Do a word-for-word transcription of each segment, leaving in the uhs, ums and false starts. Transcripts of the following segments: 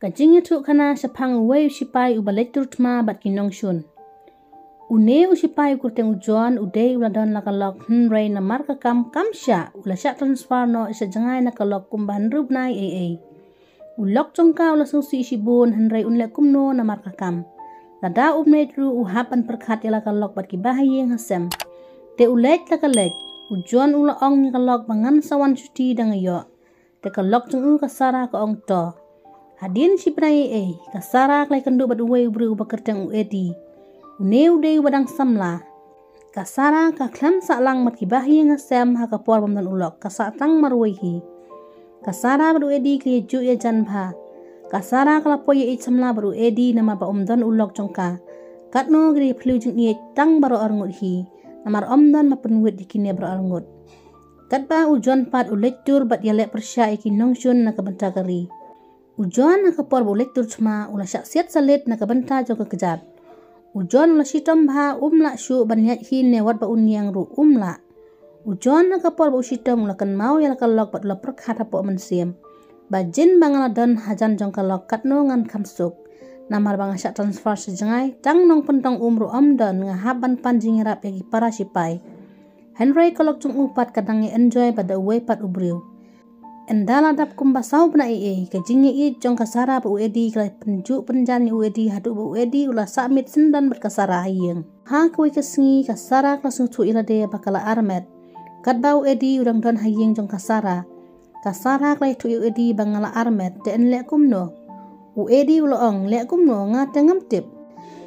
Ka jingïathuhkhana shaphang uwei u shipai uba leit tur thma bad ki nongshun. Une u shipai u kyrteng u John u dei u la don la ka lok, hynrei namar ka kam kam shah u la shah transfer noh sha jngai na ka lok kumba hynriew bnai ei ei. U lok jong ka u la sngewsih shibun, hynrei un leh kumno namar ka kam. Lada um leit ruh u hap ban pyrkhat ïa la ka lok bad ki bahaïing hasem. Te u leit la ka leit, u John u la ong ïa ka lok ba ngan sa wan shuti da nga ïoh. Te ka lok jong u ka Sarah ka ong to. Hadien shi bnai ei ei, ka Sarah ka la ïakynduh bad uwei u briew uba kyrteng u Eddie. Une u dei uba dang samla. Ka Sarah ka khlem sah lang bad ki bahaïing hasem ha ka por bym don u lok, ka sah tang marwei hi. Ka Sarah bad u Eddie ki la ïajuh ïajan bha. Ka Sarah ka la poi ïaieit samla bad u Eddie namar ba um don u lok jong ka. Katno ki la phylliew jingïeit tang baroh arngut hi. Namar um don ba pynwit ïa kine baroh arngut. Katba u John pat u leit tur bad ïaleh pyrshah ïa ki nongshun na ka bynta ka ri. U John ha ka por ba u leit tur thma u la shah siat salit na ka bynta jong ka kjat. U John u la shitom bha, um lah shuh ban ïaid hi ne wat ba un ïeng ruh um lah. U John ha ka por ba u shitom u la kynmaw ïa la ka lok bad u la pyrkhat hapoh mynsiem. Ba jin ba nga la don hajan jong ka lok katno ngan kham suk. Namar ba nga shah transfer sha jngai, tang nongpyndong um ruh um don, nga hap ban pan jingïarap ïa ki para shipai. Hynrei ka lok jong u pat ka dang ïa enjoy bad da uwei pat u briew. Ynda la dap kumba saw bnai ei ei, ka jingïeit jong ka Sarah bad u Eddie ka la pynjuh pynjan ïa u Eddie haduh ba u Eddie u la sah miet syndon bad ka Sarah ha ïing. Ha kawei ka sngi ka Sarah ka la sngewthuh ïa lade ba ka la armet. Katba u Eddie u dang don ha ïing jong ka Sarah. Ka Sarah ka la ïathuh ïa u Eddie ba nga la armet, te yn leh kumno. U Eddie u la ong, leh kumno, nga te ngam tip.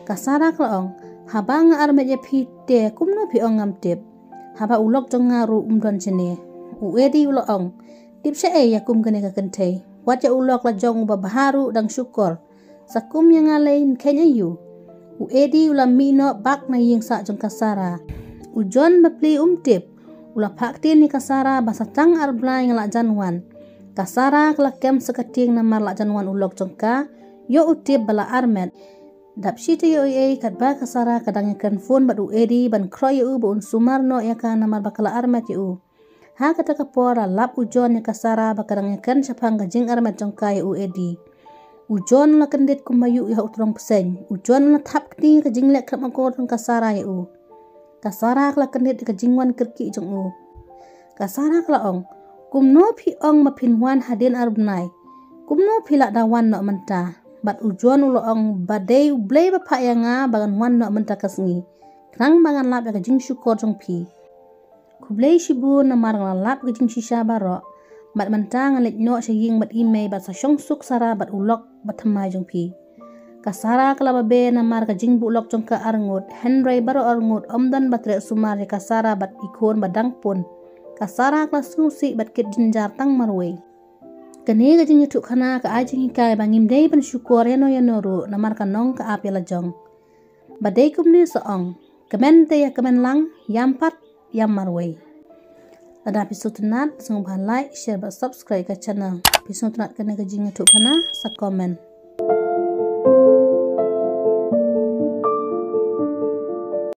Ka Sarah ka la ong, haba nga armet ïa phi te kumno phi ong ngam tip. Haba u lok jong nga ruh um don shane. U Eddie u la ong, tip shaei ïa kum kane ka kynthei. Wat ïa u lok la jong uba bha ruh dang shukor. Sa kum ïa nga lei yn kheiñ aïu. U Eddie u la mih noh bak na ïing sah jong ka Sarah. U John bapli um tip. U la phah ktien ïa ka Sarah ba sa tang ar bnai nga la jan wan. Ka Sarah ka la kem sa ka tieng namar la jan wan u lok jong ka. Ïoh u tip ba la armet. Dap shi taïew ei ei katba ka Sarah ka dang ïakren phone bad u Eddie ban khroh ïa u ba un sumar noh ïa ka namar ba ka la armet ïa u. Ha kata ka por la lap u John ïa ka Sarah ba ka dang ïakren shaphang ka jingarmet jong ka ïa u Eddie. U John u la kyndit kumba ïuh ïa u trong bseiñ. U John u la thap kti ïa ka jingleh khlem akor jong ka Sarah ïa u. Ka Sarah ka la kyndit ïa ka jingwan kyrkieh jong u. Ka Sarah ka la ong, kumno phi ong ba phin wan hadien ar bnai. Kumno phi lah da wan noh mynta. Bad u John u la ong ba dei U Blei ba phah ïa nga ba ngan wan noh mynta ka sngi. Khnang ba ngan lap ïa ka jingshukor jong phi. Khublei shibun namar nga la lap ka jingshisha baroh. Bad mynta nga leit noh sha ïing bad i mei bad sa shong suk Sarah bad u lok ba thymmai jong phi. Ka Sarah ka la babe namar ka jingbuh lok jong ka arngut, hynrei baroh arngut ym don ba treh sumar ïa ka Sarah bad i khun ba dang pun. Ka Sarah ka la sngewsih bad kit jynjar tang marwei. Kane ka jingïathuhkhana ka ai jinghikai ba ngim dei ban shukor ïano ïano ruh namar ka nong ka ap ïa la jong. Ba dei kumne sa ong, kmen te ïa kmen lang, ïam pat ïam marwei. Lada phi sngewtynnat, sngewbha like, share bad subscribe ka channel. Phi sngewtynnat kane ka jingïathuhkhana, sa comment.